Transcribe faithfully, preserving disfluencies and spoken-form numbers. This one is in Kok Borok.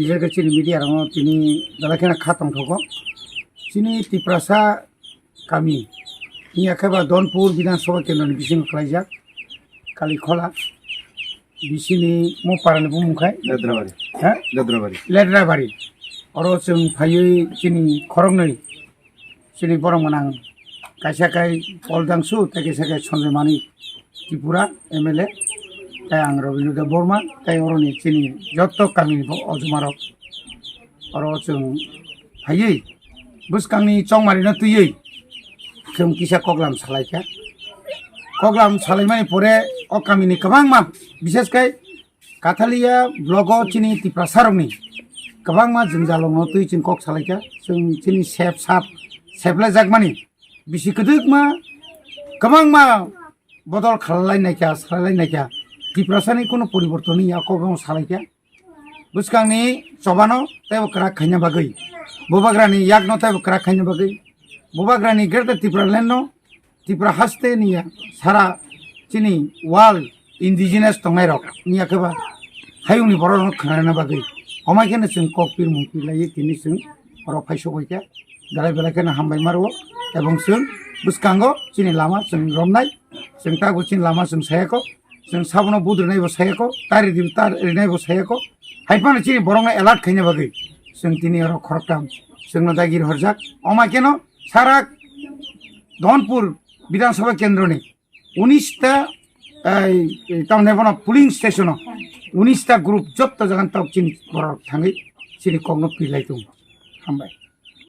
Bijak chini media rokno tini belai kheno kha tongthogo. Chini Tiprasa kami, wngya khe ba Donpur Bidhan Sabha Kendro ni bisingo khlaijak Kalikhola, bisini mo para ni bumung khai, Ledrabari. Ha? Ledrabari. Ledrabari. Oro chwng phaiwi chini khoroknwi, chini borok mwnang kaisa kai Paul Dangsu, tei kaisa kai Sanjay Manik Tripura M L A, tei ang Rabindra Debbarma, tei oroni chini jotto kamini bo ojumarok. Oro chwng phaiwi bwskangni chongmarino twiwi chwng kisa koklam salaikha. Koklam salaimani pore o kamini kwbangma, bishes kai Kathalia blogo chini Tiprasarokni kwbangma jwngjalrokno twi chwng kok salaikha. Chwng chini sep sap seplajakmani bisi kwdwkma kwbangma bodol khalalai naikha, salailai naikha. Tiprasani kunu poriborton ya kokno salaikha. Bwskangni chobano teibo kwrak khaina bagwi, bubagrani yakno teibo kwrak khaina bagwi, bubagrani Greater Tipraland no Tripura haste ni ya sara chini world indigenous tongnai rok ni ya khe ba hayungni borok rok khna rwna bagwi, omai kheno chwng kok pirmung pirlaiwi tini chwng oro phai sok bai kha, belai belai kheno hambai ma rwo, ebong chwng bwskango chini lama chwng romnai, chwng tabuk chini lama chwng saya kho. Chwng sabono budrinaibo sayako, tari din tar rinaibo sayako. Hai phano chini borokno alert khaina bagwi chwng tini oro khoroktham chwngno dagir horjak. Oma keno sara Dhonpur Bidhan Sabha Kendroni unis ta, ei, ei, tamni bono polling stationo unis ta group jotto jagan tok chini borok thangwi chini kokno pilai tongo. Hambai.